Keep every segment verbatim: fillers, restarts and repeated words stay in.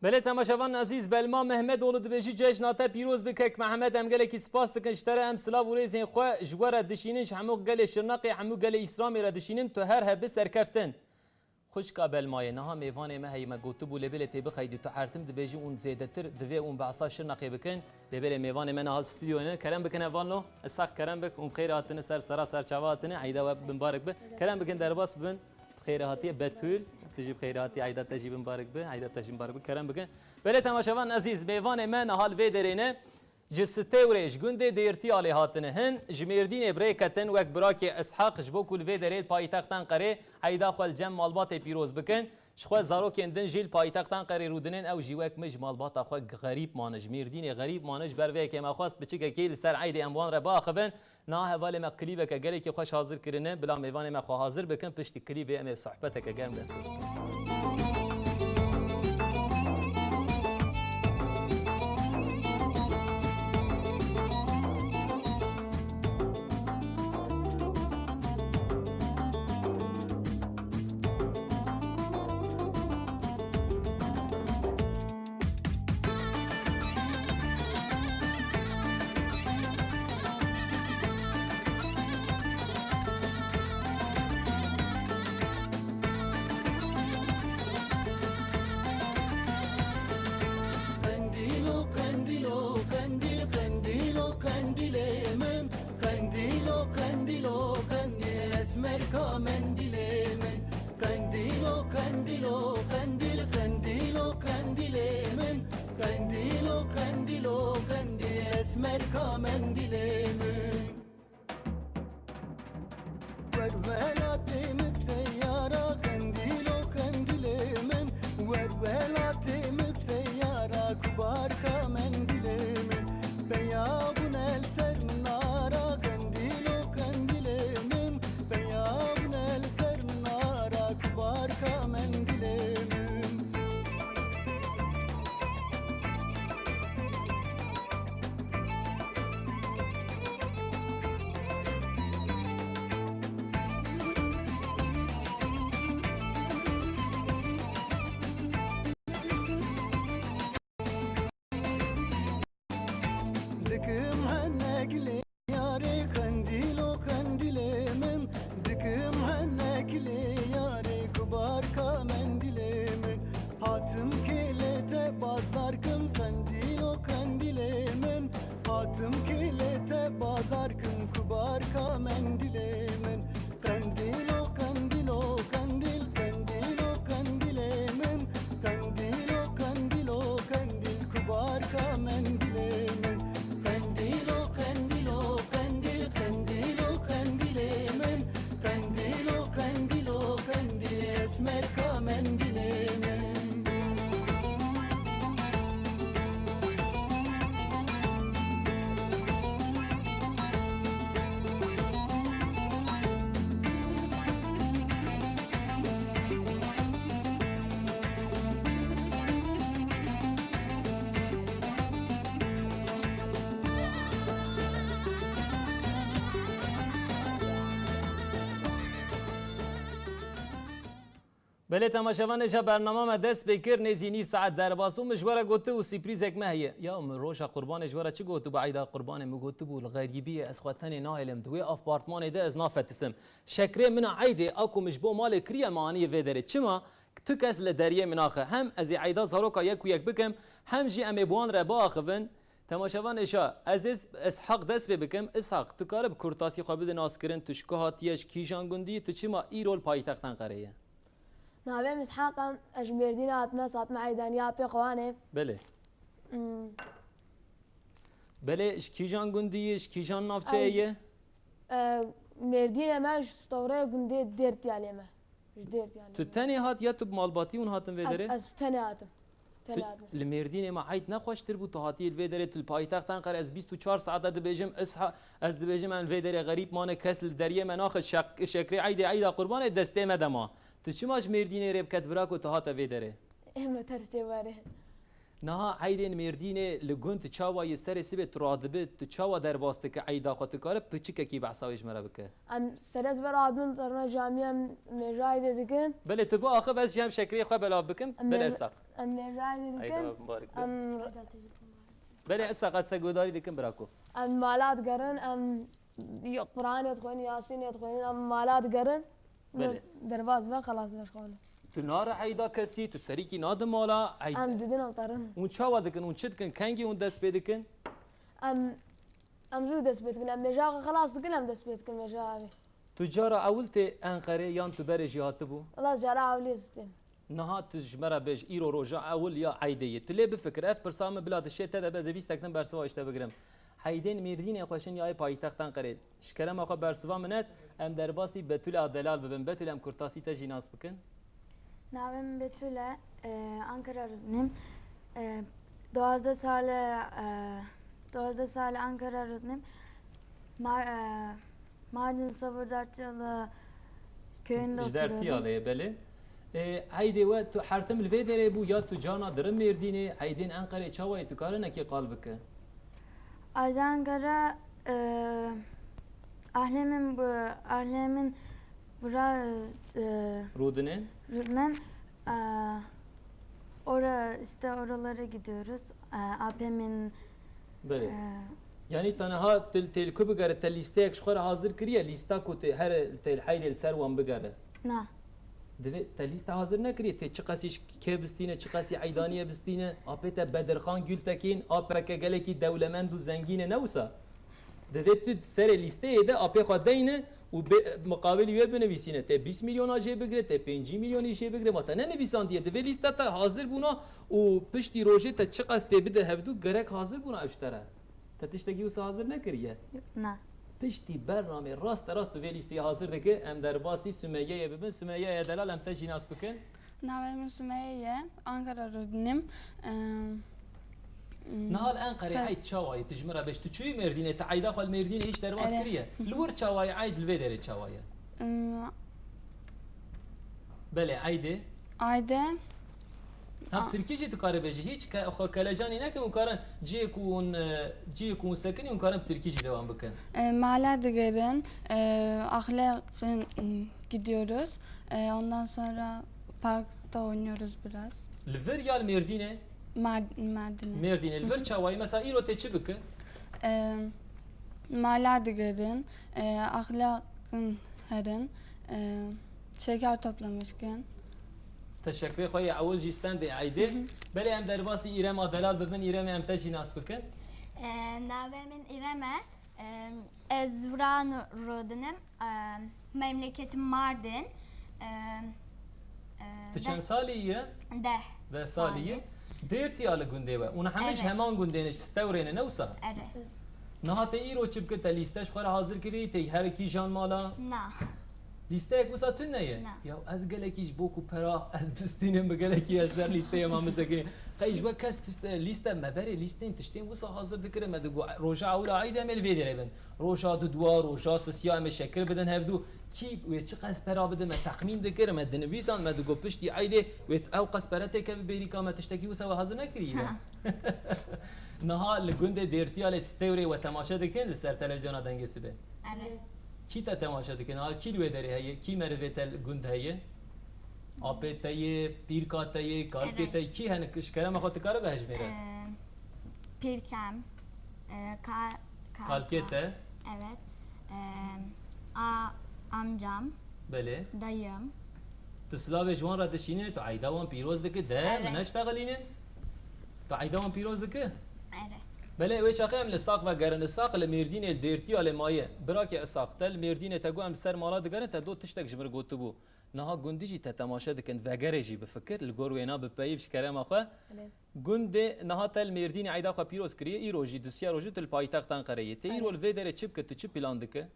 Belê temaşevan ezîz, Belma Mehmetoğlu dibêjî, cejna te pîroz be kek Mehmet, em gelekî spas dikin ji te re, em silav û rêzên xwe ji we re dişînin, ji hemû gelê Şirnexê, hemû gelê Îslamê re dişînin, tu her hebî serkeftin. Xwişka Belmayê, niha mêvanê me heye, me gotibû lê belê tê bixeydî, tu hertim dibêjî ûn zêdetir divê ûn behsa Şirnexê bikin, lê belê mêvanê me niha li stûdyoyê ne, kerem bikin hevalno, Ishak kerem bik û bi xêrê hatine ser sera ser çava hatine, eyda we bi mibarek be, kerem bikin derbas bibin. Bi xêrê hatiye Betûl. Tu jî bi xêrê hatî, eyda te jî bi mibarek be, eyda te jî mibarek be, kerem bikin. Belê temaşevan ezîz, mêvanê me niha li vê derê ne, ji Stêwrê, ji gundê Dêrtiyalê hatine. Hin ji Mêrdînê bi rê ketin, wek birakê Ishak, ji bo ku li vê derê li paytexta Enqerê eyda xwe li cem malbatê pîroz bikin. Ji xwe zarokên din jî li paytexta Enqerê rûdinin, ew jî wek min ji malbata xwe xerîb mane, ji Mêrdînê xerîb mane, ji ber vê yekê me xwest piçikekê li ser eydê em wan re biaxivin. Niha hevalê me klîbeke gelekî xweş hazir kirine, bila mêvanê me xwe hazir bikin, piştî klîbê em ê sohbeteke germ dest pê bikin. Qendîlo, qendîlo, qendîl, qendîlo, qendîlê min. Qendîlo, qendîlo, qendîl, esmerka mendîlê min. Qendîlo, qendîlo, qendîl, qendîlo, qendîlê min. Qendîlo, qendîlo, qendîl, esmerka mendîlê min. Wer welatê min bi teyara, qendîlo, qendîlê min. Wer welatê min bi teyara, ku barka mendîlê min. Peya bûne li ser min nara, qendîlo, qendîlê min. Peya bûne li ser min nara, ku barka mendîlê min. Dikim hene gilê yarê, qendîlo, qendîlê min. Dikim hene gilê yarê, ku barka mendîlê min. Hatim kê lê te bazar kim, qendîlo, qendîlê min. Hatim kê lê te bazar kim, ku barka mendîlê min. Qendîlo, qendîlo, qendîl, qendîlo, qendîlê min. Qendîlo, qendîlo, qendîl, ku barka mendîlê min. Qendîlo, qendîlo, qendîl, qendîlo, qendîlê min. Qendîlo, qendîlo, qendîl, esmerka mendîlê min. Belê temaşevanê, ja bernama me dest pê kir, nêzî nîv saet derbas bû, min ji we re gotibû sîprîzek me heye. Ya min roja qurbanê ji we re çi gotibû, eyda qurbanê min gotibû, li xerîbî ye, ez xwe tenê nahêlim, di wê apartmanê de ez nafetisim. Şekrê min a eydê, a ku min ji bo malê kiriye, me anî vê derê. Çima? Tu kes li deriyê min naxe. Hem ez ê eyda zaroka yek û yek bikim, hem jî em ê bi wan re biaxivin. Temaşevanê ja, ez ê Ishak dest pê bikim. Ishak, tu kare bi kurtasî xwe bide naskirin, tu ji ku hatiye, ji kîjan gundî, tu çima îro li paytexta Enqerê ye? Navê min Ishak e, ez ji Mêrdînê hatime, ez hatime eydaniya apê xwe anê. Belê. Hmm. Belê, ji kîjan gundî yî, ji kîjan navçeyê yî? E, Mêrdînê me, ji Stewrê gundê Dêrtiyalê me. Ji Dêrtiyalê me. Tu tenê hat ya tu bi malbatî hûn hatin vê derê? Ez, ez tenê hatim. Tenê hatim. Li Mêrdînê me eyd ne xweştir bû, tu hatiyê li vê derê, tu li paytexta Enqerê, ez bîst û çar saeta dibêjim, Isha-, ez dibêjim em li vê derê xerîb mane, kes li deriyê me naxe, şek-, şekrê eydê, eyda qurbanê destê me de ma. Tu çima ji Mêrdînê rê biket bira ku tu hate vê derê? Ê me ters çêbarê. Niha eydên Mêrdînê li gund çawa yê, serê sibê tu radibi, tu çawa derbas dike eyda xwe, tu kare piçikekî behsa wê ji me re bike? Em serê sibê radibin terna camî em mêja eydê dikin. Belê tu biaxiv ez jî hem şekerê xwe belav bikim. Em Belê mêj- Esaq. Em mêja eydê dikin. Eyda mubarek be. Em Belê Esaq ez te guhdarî dikim birako. Em mala digerin, em Quranê dixwînin, Yasînê dixwînin, em mala digerin. Belê. Derbas be, xelas be ji xwe. Tu nare eyda kesî, tu serîkî nadi mala, eyd- Em didin em terin. Hûn çawa dikin, hûn çi dikin, kengî hûn dest pê dikin? Em, em zû dest pê dikin, em mêja xwe xelas dikin, em dest pê dikin mêja evê. Tu cara ewil tê Enqerê yan tu berê jî hatibû? Wela cara ewilê zî têm. Niha tu ji me re bêj, îro roja ewil ya eydê ye. Tu lê bifikir, ev pirsa min bila dişê te de be, ez ê bîstek din bersiva ji te bigirim. Eydên Mêrdînê xweşin ya yê paytextan qirê. Ji kerema xwe bersiva min et, em derbasî Betûla Delal bibin. Betûl, em kurtasî te jî nas bikin. Navê min Betûl e, e, Ankara rûdinîm. E, duwazdeh sal e, e, duwazdeh sal Ankara rûdinîm. Mar, e, Mardin Savur Dertyalı köyünde Ji oturuyorum. Dertiyalê ye, belê. E, eydê we tu her tim li vê derê bû ya tu carna dirin Mêrdînê, eydên Enqerê çawa ye, tu kare nekê qal bike? Aydan Kara, e, Ahlem'in bu, Ahlem'in bura, e, Rûdinên? Rûdinên, e, ora, işte oralara gidiyoruz. E, Apem'in, Belê. e, Yanî te niha tu tê li ku bigere, te lîsteyek ji xwe re hazir kiriye, lîsta ku tu her tê li heydê li ser wan bigere? Na. Divê te lîste hazir nekiriye, tê çiqasî ji kê bistîne, çiqasî eydaniyê bistîne, apê te Bedirxan Gültekin, A P K gelekî dewlemend û zengîn e, ne wisa? Divê tu serê lîsteyê de apê xwe deyne û bê, miqabilî wê binivîsîne. Tê bîst milyona jê bigire, tê pêncî milyonî jê bigire, ma te nenivîsandiye. Divê lîste te hazir bûna û piştî rojê te çiqas tê bide hevdû, gerek hazir bûna ev ji te re. Te tiştekî wisa hazir nekiriye? Na. Piştî bernamê raste rast tu vê lîsteyê hazir dike, em derbasî Sumeyeyê bibin. Sumeyeyê delal, em te jî nas bikin. Navê min Sumeyye ye. Ankara rûdinîm. Em, Niha li Enqerê se- eyd çawa ye? Tu ji min re bêj. Tu çûyî Mêrdînê, tu eyda xwe li Mêrdînê hîç derbas Erê. kiriye? Li wir çawa ye eyd, li vê derê çawa ye? Em, Belê, eydê. Ayde. Ha, A- tirkî jî dikare bêje. Hiç ke-, xwe kelecanî nekin û karin cihê ku hûn, e, cihê ku hûn sekinî hûn karin bi tirkî jî dewam bikin. E, mala digerin, e, axlaqin, e, gidiyoruz. E, ondan sonra parkta oynuyoruz biraz. Li vir ya li Mêrdînê? Mard-, Mardin'e. Mêrdînê. Li vir çawayî? Mesela îro tê çi bike? E, mala digerin, e, axlaqin herin, e, şeker toplamışken. Teşekkürê xwe yê ewil jî stendê eydê. Belê em derbasî Îrema Delal bibin. Îremê em te jî nas bikin. Ee, navê min Îrem e. Ee, Ez Vran rodinim. Ee, Memleketim Mardin. Ee, ee, Tu çend salî yî? Deh. Deh salî yî. Dêrtiya li gundê we. Ûna hemî ji heman gundê ne, ji Stewrê ne, ne wisa? Ere. Niha te îro çi bike, te lîste ji xwe re hazir kirî, te her kîjan mala? Na. Lîsteyek wisa tune ye? Na. Ya ez gelekî ji bo ku pera ez bistînim, bi gelekî ez ser lîsteyê ma min sekinî. Qey ji we kes tişt-, lîste me berê lîstên tiştên wisa hazir dikire, me digo roja ewla eydê em ê li vê derê bin. Roja dudwa, roja sisiya em ê şekir bidin hevdû. Kî wê çi qas pera bide me texmîn dikir, me dinivîsan, me digo piştî eydê wê ew qas pere têkeve bêrîka me, tiştekî wisa we hazir nekirî ye. Niha li gundê Dêrtiyalê Stewrê we temaşe dikin li ser televîzyona Dengê Sibê? Erê. Kî te temaşe dikin? Niha kî li wê derê heye? Kî merivê te li gund heye? Apê te yê, pîrka te yê, kalkê te yê, kî hene ji kerema xwe tu kare bihejmêre? Ee, Pirkem, e, ka, ka, Kalkê te? Evet. E, a, amcam, Belê. Dayım. Tu silavê ji wan re dişîne, tu eyda wan pîroz dike, de Evet. min neştexilîne. Tu eyda wan pîroz dike? Ere. Belê, wê çaxê em li Saq vegerin. Li Saq li Mêrdînê, li Dêrtiyalê maye. Birakê Isaq, te li Mêrdînê te got em li ser mala digerin, te do tiştek ji min re gotibû. Niha gundî jî te temaşe dikin, vegerê jî bifikir, li gor wêna bipeyîv ji kerema xwe. Belê. Gundê niha te li Mêrdînê eyda xwe pîroz kiriye, îro jî dusiya rojî tu li paytexta Enqereyê. Tê îro Belê. li vê derê çi bike, tu çi plan dike?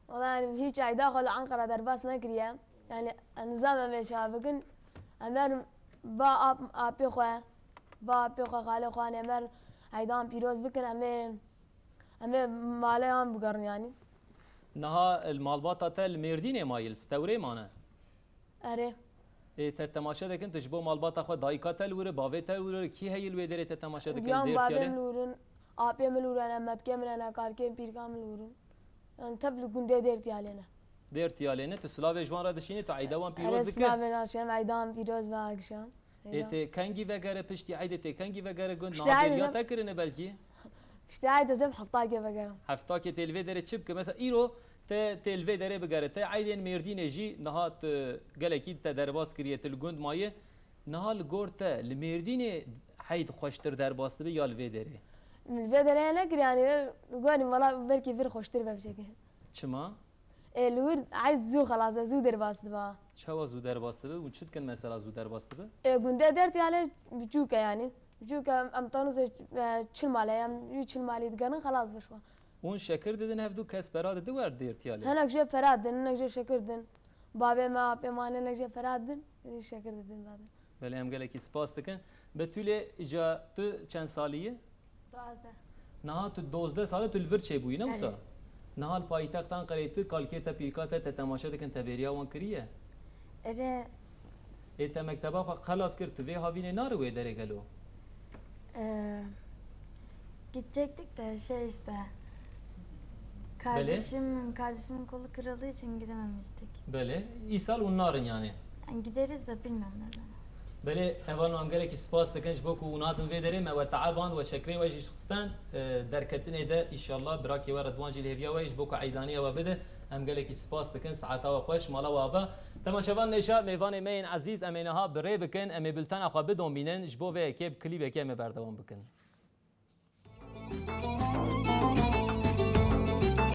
Wala yani hiç eyda xwe li Ankara derbas nekiriye. Yani nizam em ê çawa bikin. Em ê ba ap, apê xwe, ba apê xwe, xalê xwe, em ê eydan pîroz bikin, em ê, em ê malê wan bigerin yani. Niha li malbata te li Mêrdînê maye, li Stewrê mane? Erê. Ê, te temaşe dikin, tu ji bo malbata xwe, dayika te li wir e, bavê te li wir e, kî heye li wê derê te temaşe dikin, Diyan dêrtiyalê? Bavê min li wir in, apê min li wir e, metkê min hene, kalkên pîrka min li wir in. Yani tev li gundê dêrtiyalê ne. Dêrtiyalê ne, tu silavê ji wan re dişînî, tu eyda wan pîroz dike. Silavê naşem, eyda wan pîroz ve akşam. Ê, tê kengî vegere piştî eydê, tê kengî vegere gund? Piştî niha eydê bêriya te kirine belkî? Piştî eydê zem heftakê vegerim. Heftakê tê li vê derê çi bike? Mesela îro te tê li vê derê bigere. Te eydên Mêrdînê jî niha tu gelekî te derbas kiriye, tu li gund maye. Niha li gor te li Mêrdînê eyd xweştir derbas dibe ya li vê derê? Li vê derê nekir yani, gonim valla belkî vir xweştir be bişekê. Çima? Ê, li wir eyd zû xelas e, zû derbas dibe. Çawa zû derbas dibe? Hûn çi dikin mesela zû derbas dibe? Ê, gundê dêrtiyalê biçûk e yani. Biçûk e, em, em tanû se, e, çil malê, em yû çil malî digerin xelas bişwa. Hûn şekir didin, hevdu kes pera didi wer dêrtiyalê? Hinek jê pera didin, hinek jê şekir didin. Babê me, apê me, hinek jê pera didin, şekir didin zaten. Belê, em gelekî spas dikin. Betûlê, îca tu çend salî yî? Duwazdeh. Niha tu dozdeh sal e, tu li vir çêbûyî, ne wisa? Belê. Niha li paytexta Enqereyê tu, kalkê te, pîrka te, te temaşe dikin, te bêriya wan kiriye? Erê. Ê, te mekteba xwe xelas kir, tu vê havînê nari wê derê gelo? Ee, gidecektik de şey işte. Belê. Kardeşim, kardeşimin kolu kırıldığı için gidememiştik. Belê. Îsal hûn narin yani? Yani gideriz de bilmiyorum ne zaman. Belê, hevalno, em gelekî spas dikin ji bo ku hûn hatin vê derê, me we teeban, we şekrê we jî xistin, e, derketinê de, înşallah, birakê we Redwan jî li hêviya we ye, ji bo ku eydaniya we bide, em gelekî spas dikin, saeta we xweş, mala we ava. Temaşevan nêşa, mêvanê me yên ezîz, em ê niha bi rê bikin, em ê bultena xwe bidomînin, ji bo vê yekê bi klîbekê em ê berdewam bikin.